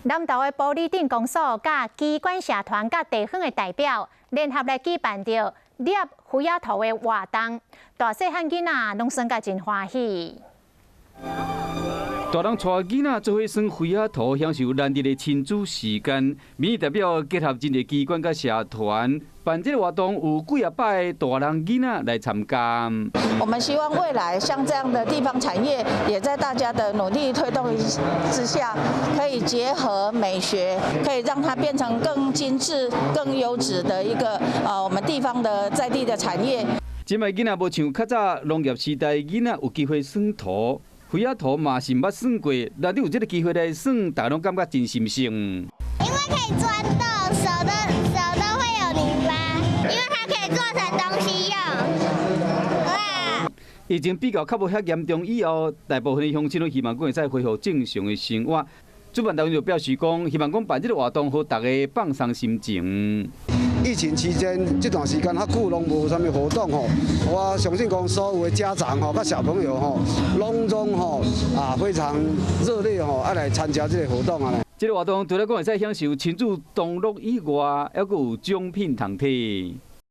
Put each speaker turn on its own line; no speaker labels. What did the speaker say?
南投的埔里鎮公所、佮機關社團、佮地方的代表聯合來舉辦著捏飛仔塗的活動，大細漢囡仔攏耍甲真歡喜。
大人帶囡仔做伙耍飛仔塗，享受難得的親子時間。民意代表結合真濟機關佮社團辦這個活動，有幾仔百個大人囡仔來參加。
我們希望未來像這樣的地方產業，也在大家的努力推動之下，可以結合美學，可以讓它變成更精緻、更優質的一個我們地方的在地的產業。
這擺囡仔無像較早農業時代，囡仔有機會耍塗。飛仔塗嘛是毋捌耍過，難得有這個機會來耍，大家攏感覺真新鮮。
因為可以鑽洞，手都會有泥巴，因為它可以做成東西用。哇！
疫情比較較無遐嚴重以後，大部分的鄉親攏希望講會使恢復正常的生活。主辦單位就表示講，希望講辦這個活動，予大家放鬆心情。
疫情期間這段時間較久攏無啥物活動吼，我相信講所有的家長吼、佮小朋友吼，攏總吼啊非常熱烈吼，愛來參加這個活動啊。
這個活動除了講會使享受親子同樂以外，猶閣有獎品通提。